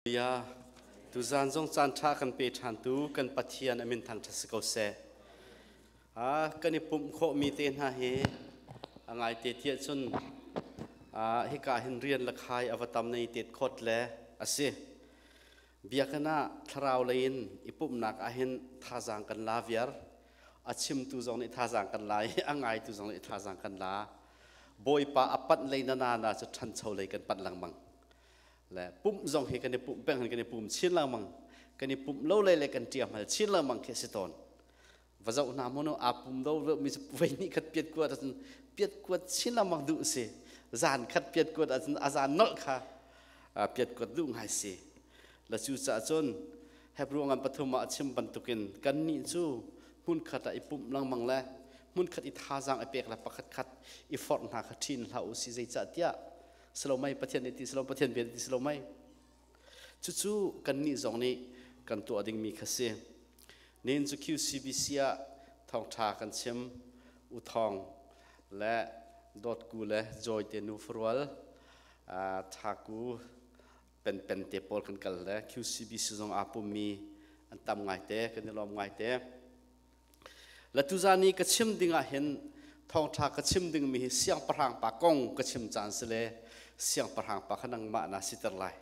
Hallelujah. Tuzan zong caan ṭha kan pe ṭhantu kan Pathian a min thangṭhat si ko seh. Kan i pumh khawhmi te hna hi a ngaite tiah cun hika hin rian le khai a va tam nei tet khawt le a si. Biakinn ah thlarau lei in i pumhnak ahhin thazaang kan la viar. A chimtu zong nih thazaang kan la i a ngaitu zong nih thazaang kan la. Bawipa a panh lei na na cu ṭhancho lei kan panh lengmang. Le pumh zong hi kan i pumh peng kan i pum chin lengmang, kan i pumh lo le le kan ṭia hmal chin lengmang khi a si tawn. Va zoh hna mu aa pum do mi voi hnih khat piat kuat ahcun piat kuat chin lengmang duh si. Zan khat piat kuat ahcun a zan nolh kha piat kuat duh ngai si. La cu caah cun Hebrew ngan pathum ah a chim bantukin kannih cu hmun khat ah i pumh lengmang le hmun khat i thazaang i pek le pakhat khat i forh hna kha ṭhin hlah u si, zeicah tiah silo mei Pathian nih ti silo, Pathian bia nih ti silo mei. Cucu kannih zong nih kan tuah dingmi kha si. Nin cu QCBC ah thawngṭha kan chim. U Thawng le Dawtku le Joy te nu farual Thaku pen pen te pawl kan kal le QCBC zong aa pummi an tam ngaite, kan i lawm ngaite. La tuzan i ka chim ding ah hin, thawngṭha ka chim dingmi hi siangpahrang pa kong ka chim caan si le siangpahrang pa kha nangmah na siter lai.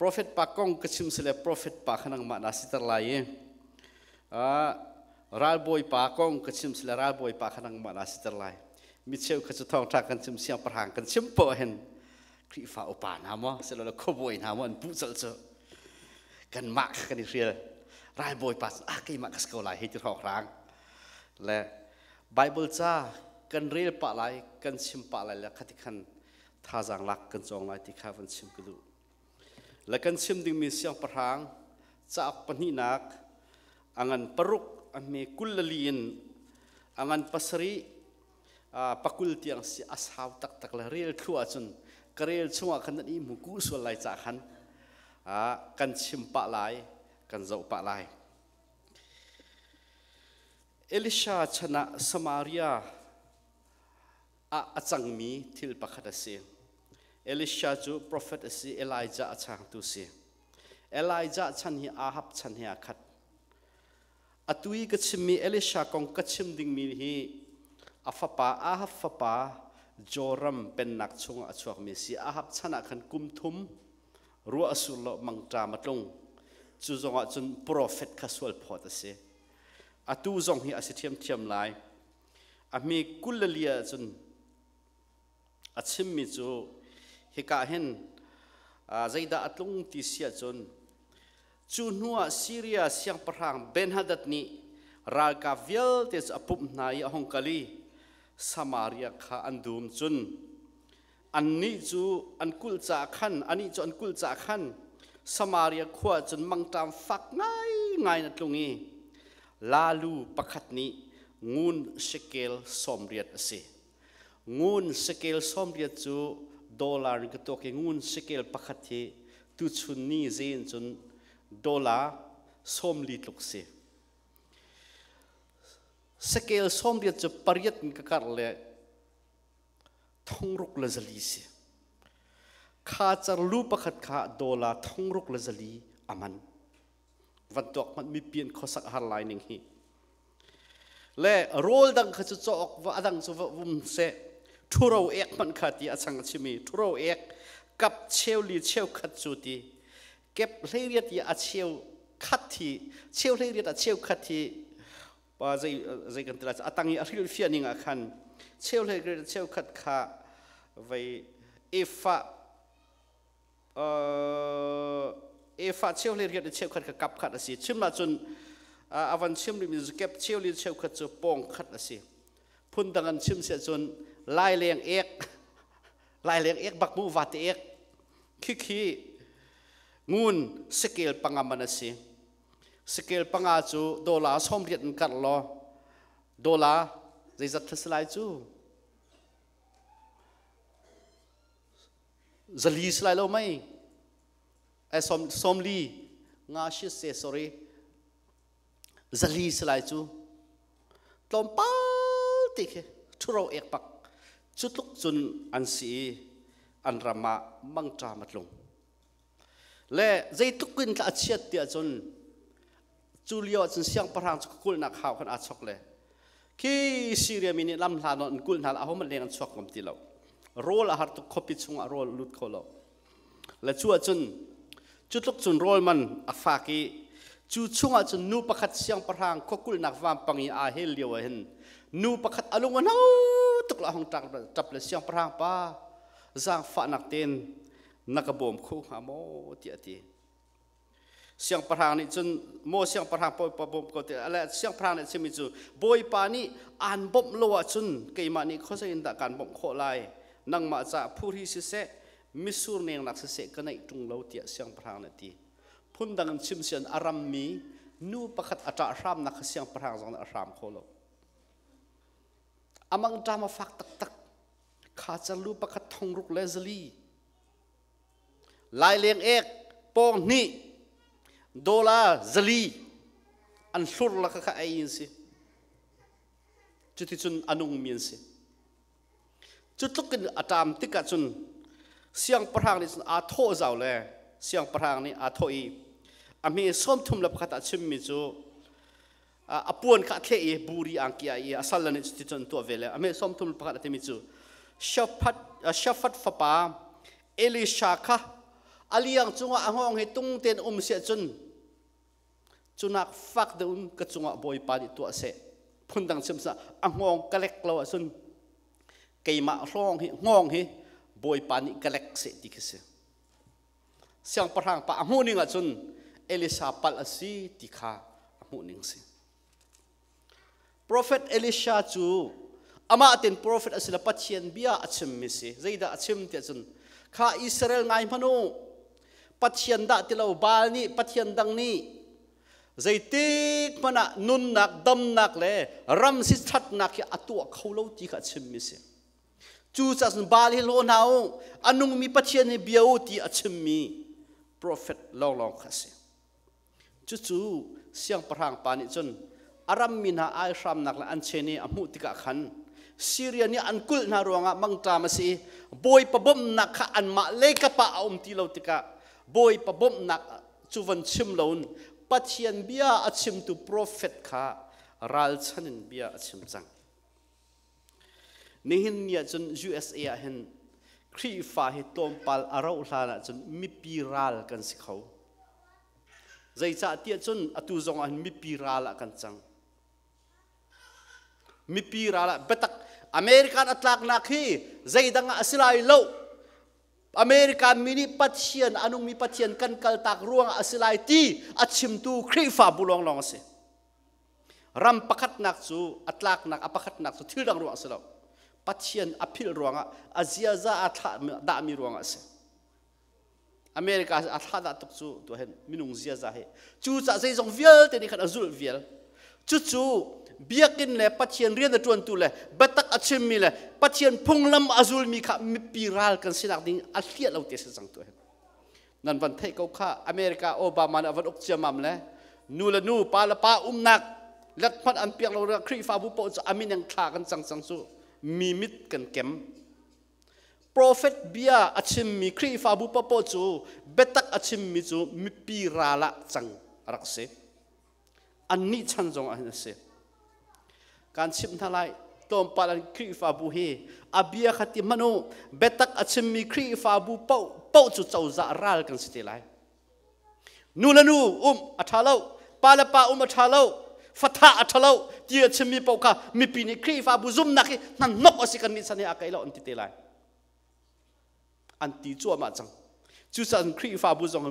Profet pa kong ka chim si le profet pa kha nangmah na siter lai i ralbawi pa kong ka chim si le ralbawi pa kha nangmah na siter lai. Mi cheu kha cu thawngṭha kan chim, siangpahrang kan chim poah hin Khrihfa upa hna maw silole khuabawi hna maw an puh colh cu. Kanmah kha kan i hrial. Ralbawi pa cu ah keimah ka si ko lai hei ti hrawkhrang le Bible ca kan rel pah lai, kan chim pah lai le khati khan thazaang lak kan cawng lai ti kha van chim ka duh. Le kan chim dingmi Siangpahrang Cauk pahnihnak a ngan paruk a hme 24 in a ngan pasarih pakul tiang si. A sau taktak le rel thlu ahcun ka rel chungah khan nan i hmu ku sual lai ca khan kan chim pah lai, kan zoh pah lai. Elisha chan ah Samaria ah a cangmi thil pakhat a si. Elisha cu prophet a si, Elijah a changtu si. Elijah chan hi Ahab chan he aa khat. Atu i ka chimmi Elisha kong ka chim dingmi hi a fapa Ahab fapa Joram pennak chungah a chuakmi a si. Ahab chan ah khan kum thum ruah a sur lo, mangṭam a tlung. Cu zongah cun profet kha sual phawt a si. Atu zong hi a si ṭhiamṭhiam lai. A hmi 24 ah cun a chimmi cu hika hin zeidah a tlung ti si ahcun, cu hnuah Siria siangpahrang Ben-hadad nih ralkap vialte cu a pumh hna i a hung kal i Samaria kha an dum. Cun annih cu an kulh caah khan, anih cu an kulh caah khan Samaria khua cun mangṭam fak ngaingai in a tlung i lalu pakhat nih ngun shekel 80 a si. Ngun shekel 80 cu dollar in ka tuak i ngun shekel pakhat hi tuchun ni zein cun dollar 40 tluk si. Shekel 80 cu pariat in ka karh le 6400 si. Kha car lu pakhat kha dollar 6400 a man. Van tuak hmanh mipi an khuasak har lai ning hi. Le rawl dang kha cu cawk va adang cu va um seh, ṭhuro ek hmanh kha ti a chang a chimi ṭhuro ek kap cheu li cheu khat cu ti kep 18 i a cheu khat hi, cheu 18 a cheu khat hi pa zei zei kan ti lai, a tang i a hril fiah ning ah khan cheu 18 a cheu khat kha vei efa efa cheu 18 le cheukhat kha kap khat a si. Chim ahcun a van chim rihmi kep cheu li cheukhat cu pawng khat a si. Phundang an chim si ahcun laileng ek, laileng ek bak mu, vate ek khi khi ngun sekel panga man a si. Sekel panga cu dollar 80 in karh law dollar zeizat thla si lai cu? 400 si lai lo mei? Ai som 40 nga shi se, sorry, 400 si lai cu. Tlawmpal ti khi ṭhuro ek pak cu tluk cun an si i an ram ah mangṭam a tlung. Le zeitluk in a chiat tiah cun cu lio ahcun siangpahrang cu kulhnak hau khan aa chok le khi Syria mi nih lam hla nawn an kulh hna aho hmanh leng an chuak ngam ti lo. Rawl a har tuk, khuapi chungah rawl lut kho lo. Le cu ahcun cu tluk cun rawl man a fak i cu chungah cun nu pakhat siangpahrang khuakulhnak vampang i aa hel lio ah hin nu pakhat a lung a no tuk la hong ṭap le siangpahrang pa zaangfahnak tein na ka bawm kho hnga maw tiah a ti. Siangpahrang nih cun maw siangpahrang bawipa bawm ko tiah le siangpahrang nih a chimmi cu Bawipa nih aan bawmh lo ahcun keimah nih khuazei in dah kaan bawmh khawh lai? Nangmah caah phuhri siseh mitsur nengnak siseh ka neih ṭung lo tiah siangpahrang nih a ti. Phundang in chim sian a rammi nu pakhat a ṭah hramnak kha siangpahrang zong nih a hram kho lo. A mangṭam a fak taktak. Kha cerlu pakhat thongruk le zali Laileng ek pawng hnih dollar 400 an hlur la kha ei in si. Cuticun a nungmi an si. Cu tluk in a ṭam tikah cun siangpahrang nih cun aa thawh zau le siangpahrang nih aa thawh i a hme 31 ah chimmi cu a puan kha a thleh i buri angki a i a sal nih cuticun tuah ve le a hme 31 a timi cu Shafat fapa Elisha kha a liang cungah a hngawng hi tung tein um siah cun cunak fak deuh in ka cungah Bawipa nih tuah seh. Phundang chim sa a hngawng ka lek lo ahcun keimah hrawng hi hngawng hi Bawipa nih ka lek seh ti khi si. Siangpahrang pa a hmuh ning ahcun Elisha palh a si ti kha a hmuh ning si. Prophet Elisha cu amah ten prophet a si le Pathian bia a chimmi si. Zeidah a chim tiah cun kha Israel ngai hmanh u, Pathian dah ti lo Baal nih Pathian dang nih zeitik hmanh ah nunnak damnak le ram si ṭhatnak hi a tuah kho lo ti kha a chimmi si. Cucaah cun Baal hi hlaw hna u, a nungmi Pathian hi bia u ti a chimmi profet lawnglawng kha a si. Cucu siangpahrang pa nih cun a rammi hna aihramnak le an chen i a hmuh tikah khan Syria nih an kulh hna ruangah mangṭam a si i Bawipa bawmhnak kha anmah leikap ah a um ti lo tikah Bawipa bawmhnak cu von chim loin Pathian bia a chimtu profet kha ralchan in bia a chim cang. Nihin ni ahcun USA ah hin Khrihfa hi tlawmpal a rauh hlan ahcun mipi ral kan si kho. Zeicah tiah cun atu zong ah hin mipi ral ah kan cang. Mipi ral ah biatak American a tlaknak hi zeidang ah a si lai lo. American mi nih Pathian a nungmi Pathian kan kaltak ruangah a si lai ti a chimtu Khrihfabu lawnglawng a si. Ram pakhatnak cu a tlaknak a pakhatnak cu thil dang ruang a si lo. Pathian a philh ruangah a ziaza a thlah dahmi ruangah a si. America a thlah dah tuk cu tu hin minung ziaza hi. Cu cah zeizong vialte nih khan a zulh vial. Cucu biakinn le Pathian rian a ṭuantu le biatak a chimmi le Pathian phunglam a zulmi kha mipi ral kan sinak ding a hliah lo te si cang tu hin. Nan van theih ko kha America Obama nih a van uk ciammam le nu le nu pa le pa umnak let hmanh an piak lo Khrihfabu paoh cu a mineng thla kan cang cang cu mi mit kan kem. Prophet bia a chimmi Khrihfabu paoh cu biatak a chimmi cu mipi ral ah cang a rak si. Annih chan zong ah hin a si. Kan chimh hna lai, tlawmpal an Khrihfabu hi a bia kha ti hmanh u, biatak a chimmi Khrihfabu paoh paoh cu cozah ral kan si te lai. Nu le nu um a ṭha lo, pa le pa um a ṭha lo, fathah a ṭha lo ti a chimmi paoh kha mipi nih Khrihfabu zumnak hi hnahnok a si kan nih chan hi a kai lo an ti te lai. An ti cuahmah cang. Cucaah Khrihfabu zong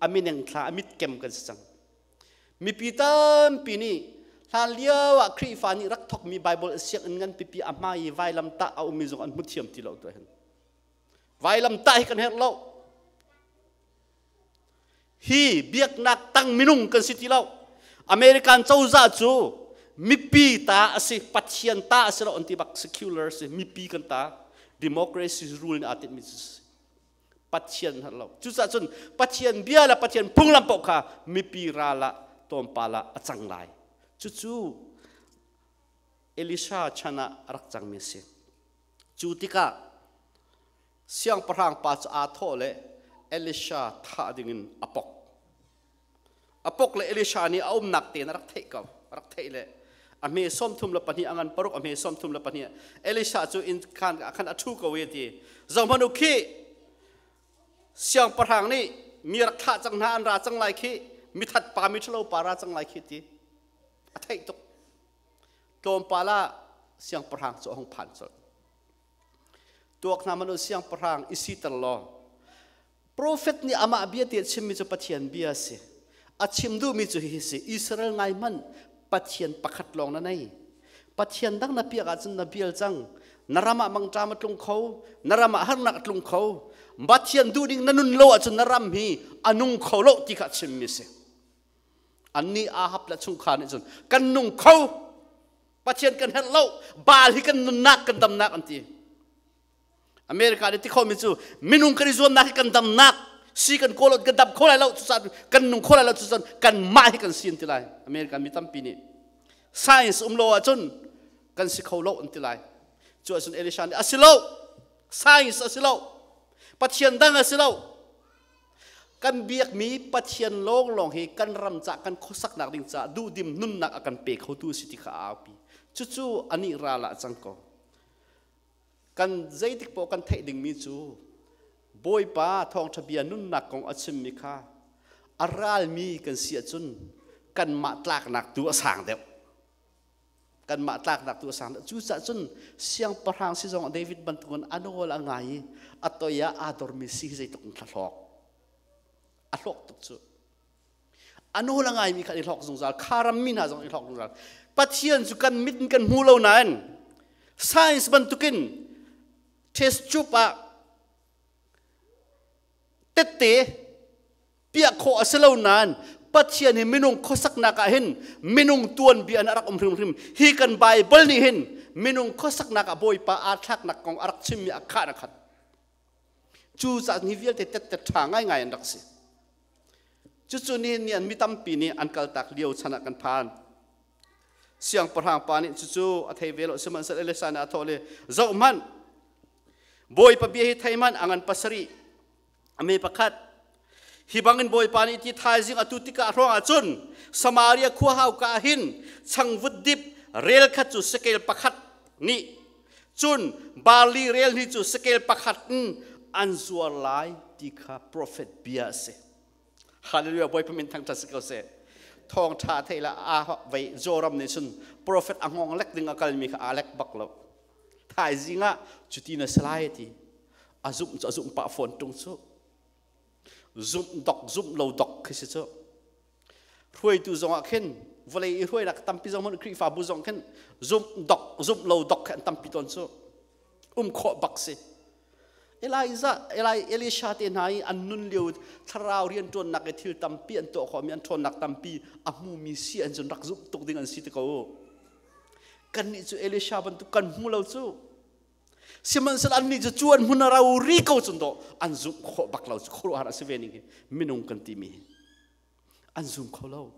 a mineng thla a mitkem kan si cang. Mipi tampi nih hlan lio ah Khrihfa nih rak thokmi Bible sianginn ngan pipi a hmai i vailamtah a ummi zong an hmu thiam ti lo tu hin. Vailamtah hi kan herh lo. Hi biaknak tang minung kan si ti lo. American cozah cu mipi ta a si, Pathian ta a si lo an ti bak, secular si, mipi kan ta. Democracy rule nih aa tinhmi cu si. Pathian herh lo. Cucaah cun Pathian bia le Pathian phunglam paoh kha mipi ral ah tlawmpal ah a cang lai. Cucu Elisha chan ah a rak cangmi a si. Cu tikah siangpahrang pa cu aa thawh le Elisha thah dingin a pok. A pok le Elisha nih a umnak tein a rak theih ko. A rak theih le a hme 32, a ngan paruk, a hme 32. Elisha cu inn khan ah khan a ṭhu ko i a ti. Zohhmanh u khih, siangpahrang nih mi rak thlah cang hna, an ra cang lai khih, mithat pa miṭhalo pa ra cang lai khih ti. A theih tuk. Tlawmpal ah siangpahrang cu a hung phan colh. Tuak hna hmanh u, siangpahrang i siter law Profet nih amah bia ti a chimmi cu Pathian bia a si. A chim duhmi cu hihi si: Israel ngai hmanh, Pathian pakhat lawng na nei. Pathian dang na piak ahcun na bial cang. Na ram ah mangṭam a tlung kho, na ram ah harnak a tlung kho. Pathian duhning na nun lo ahcun na ram hi a nung kho lo ti kha a chimmi a si. Annih Ahab le chungkhar nih cun kan nung kho, Pathian kan herh lo, Baal hi kan nunnak, kan damnak an ti. America nih ti khomi cu minung kan i zuamnak hi kan damnak si, kan kawl kan dam kho lai lo, cucaah kan nung kho lai lo, cucun kan mah hi kan si an ti lai. America mi tampi nih science um lo ahcun kan si kho lo an ti lai. Cu ahcun Elisha nih a si lo, science a si lo, Pathian dang a si lo, kan biakmi Pathian lawnglawng hi kan ram ca, kan khuasaknak ding caah duhdim nunnak a kan pe khotu si ti kha a aupi. Cucu anih ral ah cang ko. Kan zeitik poh kan theih dingmi cu Bawipa thawngṭha bia nunnak kong a chimmi kha a ralmi kan si ahcun kanmah tlaknak tu a sang deuh, kanmah tlaknak tu a sang deuh. Cucaah cun siangpahrang si zong David bantukin a nawl a ngai i a toi ah aa dormi si hi zeitluk in hlawk a hlawk tuk cu. A nawl a ngaimi kha i hlawk zungzal, kha rammi hna zong i hlawk zungzal. Pathian cu kan mit in kan hmu lo nain science bantukin test tube ah tette piah khawh a si lo nain Pathian hi minung khuasaknak ah hin minung tuanbia in a rak um hrimhrim. Hi kan Bible nih hin minung khuasaknak ah Bawipa aa thlaknak kong a rak chimmi a khah na khat. Cu caah hi vialte tette ṭha ngaingai an rak si. Cucu nihin ni an mi tampi nih an kaltak lio chan ah kan phan. Siangpahrang pa nih cucu a thei ve lo, sihmanhsehlaw Elisha nih a thawh le, "Zoh hmanh, Bawipa bia hi thei hmanh, a ngan pasarih, a me pakhat. Hi bangin Bawipa nih ti thaizing atu tikah hrawng ah cun Samaria khua hauka ah hin changvut dip rel khat cu sekel pakhat nih, cun barli rel ni cu sekel pakhat in an zuar lai," ti kha profet bia a si. Hallelujah, Bawipa min thangṭhat si ko seh. Thawngṭha thei la a vei Joram nih cun profet a ngong lek ding a kalmi kha aa lek bak lo. Thaizing ah cuti na si lai ti a zumh cu a zumh pah fawn ṭung cu. Zumh dok zumh lo dok khi si cu. Hruaitu zong ah khin vawlei i hruainak tampi zong hmanh Khrihfabu zong khin zumh dok zumh lo dok khi an tampi tawn cu. Um khawh bak si. Elijah, Eli, Elisha te hna i an nun lio thlarau rianṭuannak i thil tampi an tuah khawhmi, an ṭhawnnak tampi a hmumi si an cun rak zumh tuk ding an si te ko. Kannih cu Elisha bantuk kan hmu lo cu. Sihmanhsehlaw annih cu cu an hmun a rau ri ko cun dawh an zumh khawh bak lo cu. Khuaruahhar a si ve ning hi minung kan timi hi. An zum kho lo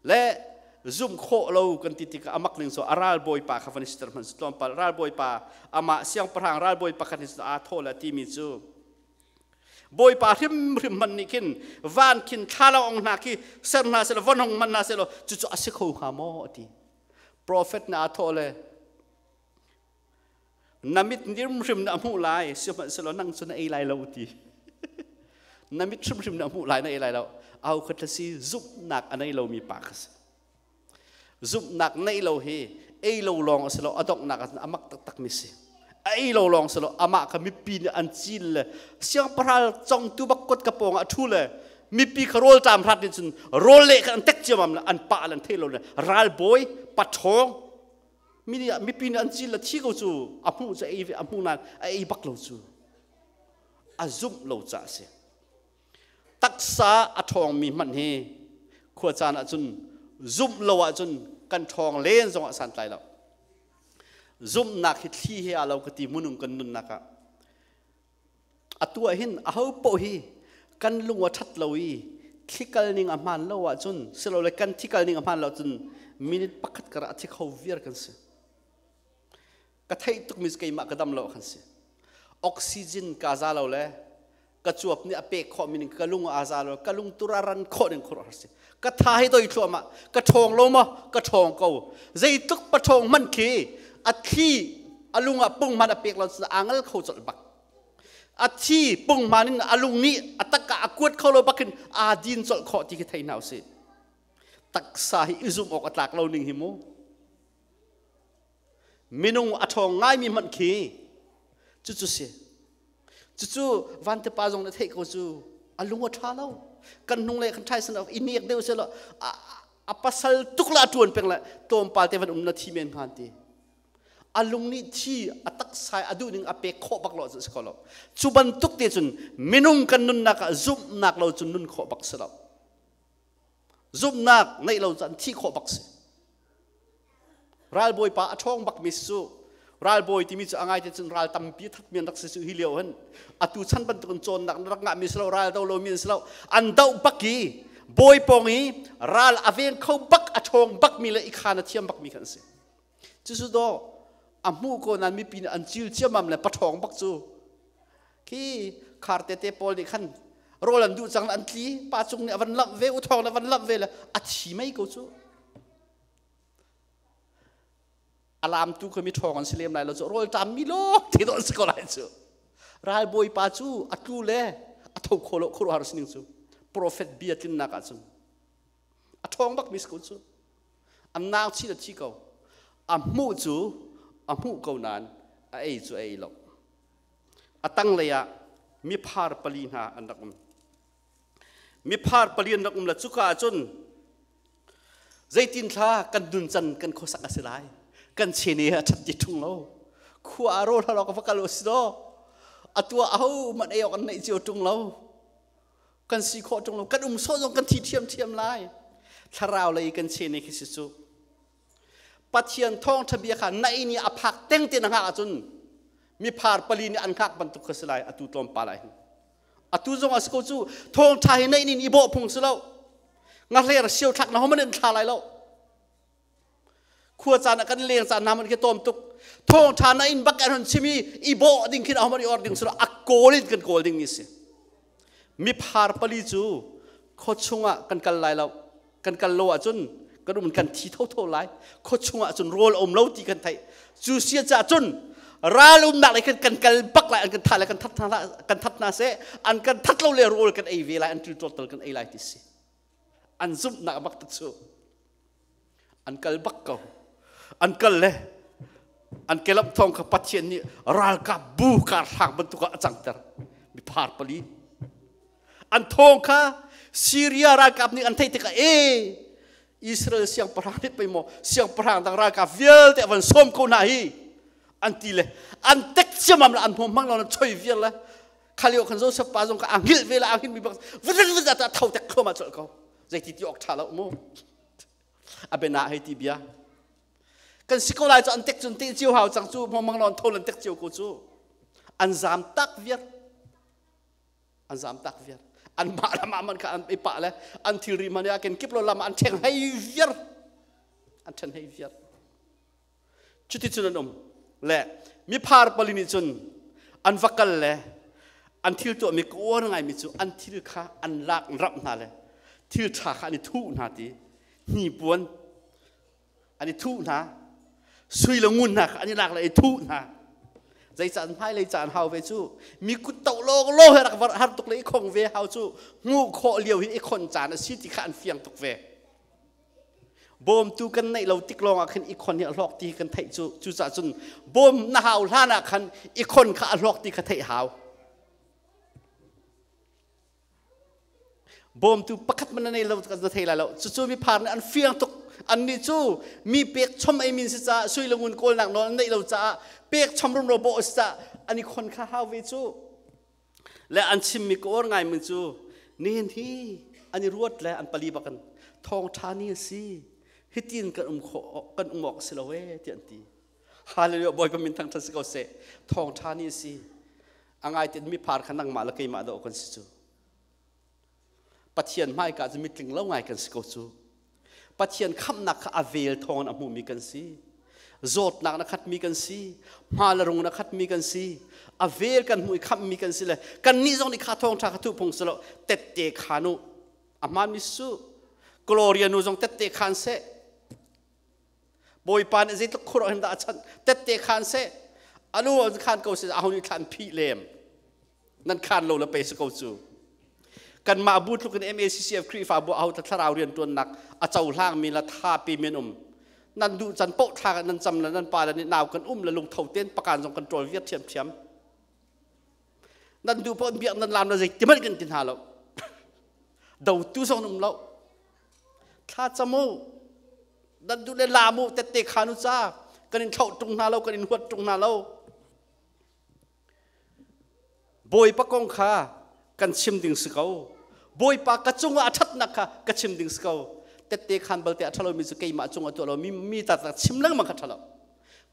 le zumh khawh lo kan ti tikah amak ning cu a ralbawipa kha van i siter hmanh tlawmpal ralbawipa amah siangpahrang ralbawi pakhat nih aa thaw le timi cu Bawipa hrimhrim hmanh nih khin van khin thlalang ong hna khi ser hna selaw von hong hman hna selaw cucu a si kho hnga maw a ti. Prophet na aa thawh le na mit hrimhrim na hmuh lai, sihmanhsehlaw nang cu na ei lai lo ti. Na mit hrimhrim na hmuh lai, na ei lai lo. Au khat si zumhnak a nei lomi pa kha si. Zumhnak neih lo hi ei lo lawng a si lo, a donghnak ah a mak taktak mi si. A ei lo lawng si lo, amah kha mipi nih an cil le siangpahrang congtu bak kot ka pawng ah a ṭhu le mipi kha rawl ṭam hrat nih cun rawl leh kha an tek ciamam le an pah le an thei lo le ralbawi paṭhawng mi nih mipi nih an cil le thi ko cu a hmuh cu ei a hmuh nain a ei bak lo cu a zumh lo caah a si. Taksa a ṭhawngmi hmanh hi khua caan ahcun zumh lo ahcun kan ṭhawng len zong ah santlai lo. Zumhnak hi thli he aa lo ka ti munung kan nunnak ah. Atu ah hin aho paoh hi kan lung a ṭhat lo i thlikal ning a hmaan lo ahcun, silole kan thikal ning a hmaan lo ahcun minute pakhat kar ah a thi kho viar kan si. Ka theih tukmi cu keimah ka dam lo kan si. Oxygen ka za lo le Ka cuap nih a pek khawh mi ning ka lung a za lo, ka lung tur a ran khawh ning khuaruahhar si. Ka tha hi doi thluahmah, ka ṭhawng lo maw? Ka ṭhawng ko. Zeitluk paṭhawng hmanh khi a thli a lung ah punghman a pek lo cun aa ngal kho colh bak. A thi punghman in a lung nih a tak ah a kuat kho lo bak in aa din colh khawh ti khi thei hna usih. Taksa hi i zumh awk a tlak lo ning hi mu. Minung a ṭhawng ngaimi hmanh khi cucu si. Cucu vante pa zong na theih ko cu a lung a ṭha lo. Kan hnung le kan ṭhai san i nek deuh seh law a pasal tuk la a ṭuan peng le tlawmpal te van um na thi men hnga ti. A lung nih thi a taksai a duh ning a pek khawh bak lo cu si kho lo. Cu bantuk te cun minung kan nunnak ah zumhnak lo cun nun khawh bak si lo. Zumhnak neih lo cun thih khawh bak si. Ralbawi pa a ṭhawng bak mi cu ralbawi timi cu a ngai te cun ral tampi thatmi an rak si cu hi lio hin atu chan bantuk in cawnnak na rak ngahmi si lo, ral do lomi an si lo, an doh bak i bawi pawng i ral a veng kho bak, a ṭhawng bak mi le i khaan a thiam bak mi khan si. Cucu daw a hmuh ko nain mipi nih an cil ciammam le paṭhawng bak cu khi khar tete pawl nih khan rawl an duh cang, an tli, pa cung nih a van lamh ve, u thawng nih a van lamh ve le a thi mei ko cu. A lamtu kha mi ṭhawng an si lem lai lo cu, rawl ṭam mi lawng te dawh an si ko lai cu. Ralbawi pa cu a tlu le a tho kho lo. Khuaruahhar sining cu profet bia tlinnak ah cun a ṭhawng bak mi si ko cu. An nau chi le thi ko, a hmuh cu a hmuh ko nain a ei cu a ei lo. A tanglei ah miphar pali hna an rak um. Miphar pali an rak um le cuka ah cun zeitin thla kan nun can kan khuasak a si lai, kan chene a ṭhat ti ṭung lo, khua a rawl halo ka va kal si do, atu ah aho man ei awk an neih cio ṭung lo, kan si khawh ṭung lo, kan um sawh zong kan thi ṭhiamṭhiam lai. Thlarau lei kan chene khi si cu Pathian thawngṭha bia kha na inn i a phak teng te na hngak ahcun miphar pali nih an hngak bantuk kha si lai. Atu tlawmpal ah hin, atu zong a si ko cu. Thawngṭha hi na inn in i bawh phung si lo, ngahler sio thlak na homan in thla lai lo, khua caan ah kan leng caan hna man khi tawm tuk. Thawngṭha na inn bak an hon chim i i bawh ding khin ahoman i or ding si lo, a kawl in kan kawl ding mi si. Miphar pali cu khua chungah kan kal lai lo, kan kal lo ahcun kan um kan thi thotho lai, khua chungah cun rawl um lo ti kan theih cu sia ca cun ral umnak lei khan kan kal bak lai. An kan thah le kan that hna, kan that hna seh, an kan that lo le rawl kan ei ve lai, an ṭil tal kan ei lai ti si. An zumhnak bak te cu an kal bak ko. An kal le an kelap thawng kha Pathian nih ralkap bu kar hrang bantuk ah a cangter. Miphar pali an thawng kha Syria ralkap nih an theih tikah, e Israel siangpahrang nih pei maw siangpahrang dang ralkap vialte a van sawm ko hna hi an ti le an tek ciamam le an hmawm hmang lo na choi vial le khalio khan Joseph pa zong kha a hngilh ve le a hngilh mi bak vut vut ta tho tek thluahmah colh ko. Zeiti ti awk ṭha lo mu, a bena hei ti bia kan si ko lai cu. An tek cun te cio hau cang cu, hmawm hmang lo an tho lan tek cio ko cu. An zam tak viar, an zam tak viar, an mah lam ah man kha an i pah le an thilri man ah ken kip lo lam an ṭheng hei viar, an ṭhen hei viar. Cuti cun an um le miphar pali nih cun an va kal le an thil tuahmi ka uar ngaimi cu an thil kha an lak ramh hna le thil ṭha kha an i thuh hna ti, hnipuan an i thuh hna, sui le ngun hna kha an i lak le i thuh hna. Zeicah? Hmailei caan hau ve cu, mi kut to lawng lo he rak har tuk le i khong ve hau cu, hmuh khawh lio hi i khon caan a si ti kha an fiang tuk ve. Bawmtu kan neih lo tik lawng ah khan i khon hi a hlawk ti kan theih cu. Cucaah cun bawm na hau hlan ah khan i khon kha a hlawk ti kha theih hau. Bawmtu pakhat man na nei lo na thei lai lo. Cucu mi phar nih an fiang tuk. Annih cu mi pek chom ei min si caah, sui le ngun kawlnak nawl an neih lo caah, pek chom rumro bawh si caah an i khon kha hau ve cu. Le an chimmi ka uar ngai mi cu nihin hi an i ruat le an pali bakin thawngṭha ni a si, hitin kan um khawh, kan um awk si lo e ti an ti. Hallelujah, Bawipa min thangṭhat si ko seh. Thawngṭha ni a si. A ngai tin mi phar kha nangmah le keimah dawh kan si cu. Pathian hmaika cu mitling lo ngai kan si ko cu. Pathian khamhnak kha a vel thawng in a hmumi kan si. Zawtnak na khatmi kan si, hma le rung na khatmi kan si, a vel kan hmuh i khamhmi kan si le kannih zong nih kha thawngṭha kha thuh phung si lo, tette khaan u. A hmaanmi su. Gloria nu zong tette khaan seh. Bawipa nih zeitluk khur hin dah a chanh, tette khaan seh. Anu an khaan ko si, aho nih thlan phih lem. Nan khaan lo le pe si ko cu. Kanmah bu tluk in MACCF Khrihfabu aho thlarau rianṭuannak a cohlangmi le thapi men um. Nan duh can paoh thla nan cam le nan pa le nih nau kan um le lungtho tein pakan zong kan ṭawl viar ṭhiamṭhiam. Nan duh paoh biak nan lam le zei ti hmanh kan ti hna lo. Dotu zong um lo. Thla cam u. Nan duh le lam u, tette khaan u ca. Kan in thlauh ṭung hna lo, kan in huat ṭung hna lo. Bawipa kong kha kan chim ding si ko. Bawipa ka cungah a ṭhatnak kha ka chim ding si ko. Tette khan balte a ṭhalomi cu keimah cungah tuah lo mi mi ta chim lengmang kha ṭhalo.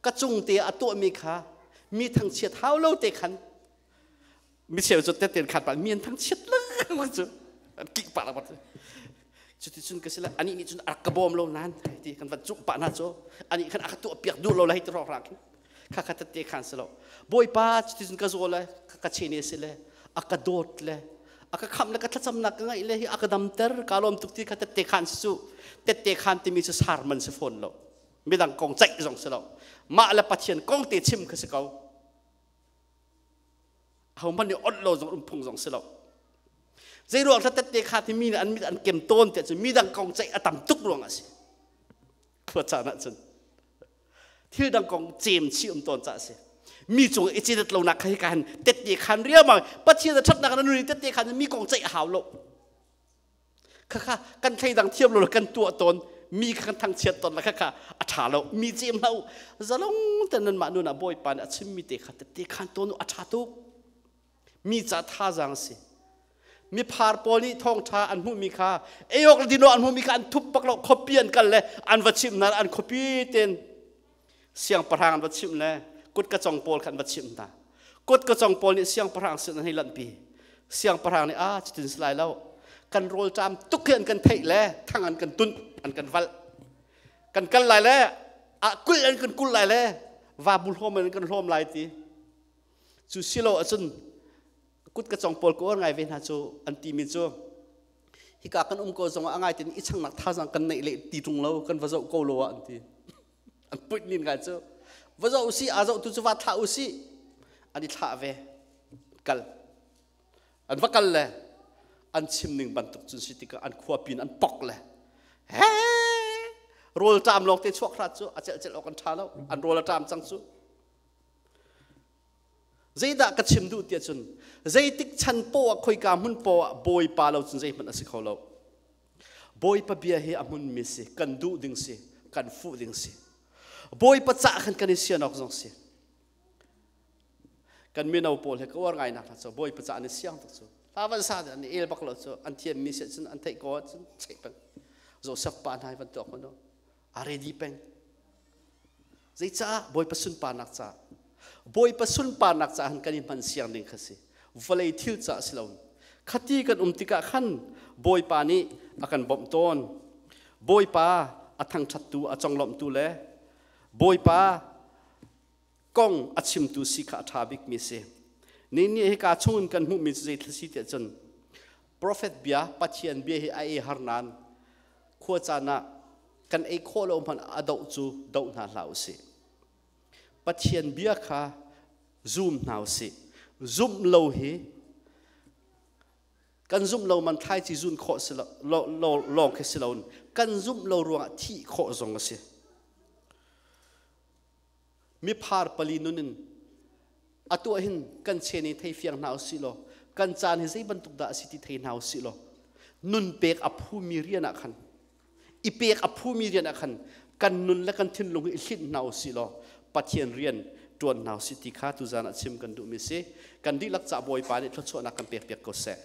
Ka cung te a tuahmi kha mi thangchiat hau lo te khan mi cheu cu tette khan pa mi an thangchiat lengmang cu an kik pah lengmang. Cuticun ka si le anih nih cun a rak ka bawm lo nan ti kan van cumh pah hna cu anih khan a ka tuah piak duh lo lai ti rawk rak kha kha tette khan si lo. Bawipa, cuticun ka zaw le ka chene si le a ka dawt le a ka khamh le ka thlacamnak ka ngaih le hi a ka damter, ka lawm tuk ti kha tette khan si cu. Tette khan timi cu sarman si fawn lo, midang kong ceih zong si lo, mah le Pathian kong te chim kha si ko. Ahohmanh nih onh lo zong um phung zong si lo. Zei ruang thla tette kha ti mi nih an mit an kem tawn tiah cun midang kong ceih a tam tuk ruang ah si. Khua caan ah cun thil dang kong cem chih um tawn ca si. Mi cung i cidat lo nak kha hi ka han tette khan riamang Pathian a thatnak na nun tette khan mi kong ceih a hau lo. Khakha kan thleidang thiam lo kan tuah tawn, mi kha kan thangchiat tawn la, khakha a ṭha lo. Mi cem hlah u, zalong ten nan mah nun ah Bawipa nih a chimmi te kha tette khan tawn u, a ṭha tuk. Mi ca thazaang si. Mi phar pawl nih thawngṭha an hmuhmi kha eiawk le dinawk an hmuhmi kha an thup bak lo. Khuapi an kal le an va chimh hna, an khuapi ten siangpahrang an va chimh le kutka cong pawl kha an va chimh hna. Kutka cong pawl nih siangpahrang sin an hei lanhpi. Siangpahrang nih, "A, cutin si lai lo, kan rawl ṭam tuk hi an kan theih le thang an kan tunh, an kan valh, kan kal lai le a kulh an kan kulh lai le vabu hlawm an kan hlawm lai," ti. Cu silo ahcun kutka cong pawl ka uar ngai ve hna cu. An timi cu, "Hika kan um ko zongah a ngai tin i changnak thazang kan neih le ti ṭung lo, kan va zoh ko lo ah," an ti. An puit nin ngai cu. "Va zoh usih, a zoh tu cu va thlah usih." An i thlah ve. Kal an va kal le an chim ning bantuk cun si tikah an khua pin an pok le he rawl ṭam lawng te chuak hrat cu a celh celh awk an ṭha lo, an rawl a ṭam cang cu. Zeidah ka chim duh tiah cun, zeitik chan poah, khoika hmun poah, Bawipa lo cun zeihmanh a si kho lo. Bawipa bia hi a hmunmi si, kan duh ding si, kan fuh ding si. Bawipa cah khan kan i sian awk zong si. Kan mino pawl he ka uar ngai nak hna cu Bawipa cah an i siang tuk cu. Hla van sa an i el bak lo cu, an thiam mi si cun an theih ko cun cheih peng. Joseph pa hna hi van tuak hmanh a ready peng. Zeicah? Bawipa sunparnak caah. Bawipa sunparnak caah kan i hman siang ding kha si. Vawlei thil caah si lo. Khati kan um tikah khan Bawipa nih a kan bawmh tawn. Bawipa a thangṭhattu, a conglawmhtu le Bawipa kong a chimtu si kha a ṭha bikmi si. Ni nih hika chungin kan hmuhmi cu zei thil si tiah cun, profet bia, Pathian bia hi a ei har nain khua caan ah kan ei khawh lo hmanh a doh cu doh hna hlah usih. Pathian bia kha zum hna usih. Zumh lo hi kan zumh lo man thlaici zun khawh si lo lawng khi si lo, kan zumh lo ruangah thih khawh zong a si. Miphar pali nun in atu hin kan chen i thei fiang hna usih law, kan caan hi zei bantuk dah a si ti thei hna usih law, nun pek a phumi rian ah khan, i pek a phumi rian ah khan kan nun le kan thinlung hi i hlinh hna usih law, Pathian rian ṭuan hna usih ti kha tuzan ah chim kan duhmi si. Kan dihlak ca Bawipa nih thluachuahnak kan pek piak ko seh.